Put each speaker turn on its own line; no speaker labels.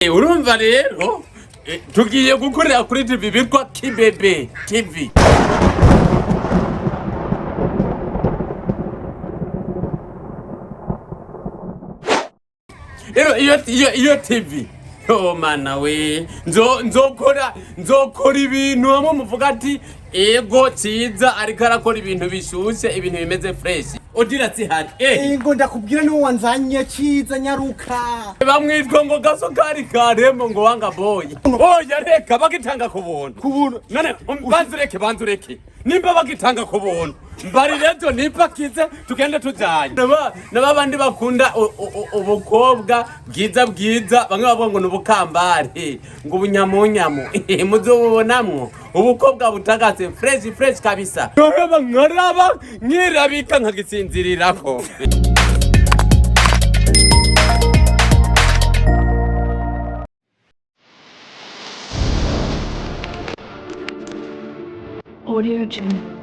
Urumva rero, tugiye gukorera kuri TV bitwa Kibebe TV. Rero iyo TV, oh mana we, nzokora ibintu hamwe muvuga ati ego cyiza, ariko arakora ibintu bishushe, ibintu bimeze fresh. Odira sihari.
Ngo ndakubwira, niwo wanzanye. Cyiza, nyaruka.
Bamwitwa ngo gasukari karemo, ngo wanga boy. Oya, reka, bagitanga ku buntu.
Ku buntu.
None banza ureke, banza ureke. Nimba bagitanga ku buntu, mbari rero nipakize tugende tujanye. Naba bandi bakunda ubukobwa bwiza bwiza, bamwe bavuga ngo ni ubukambare, ngo ubunyamunyamu, muzobubonamwo ubukobwa butagase, fresh fresh kabisa. Nkaraba, nkaraba, nkirabika, nkagisinzirirako.
Audio Jungle.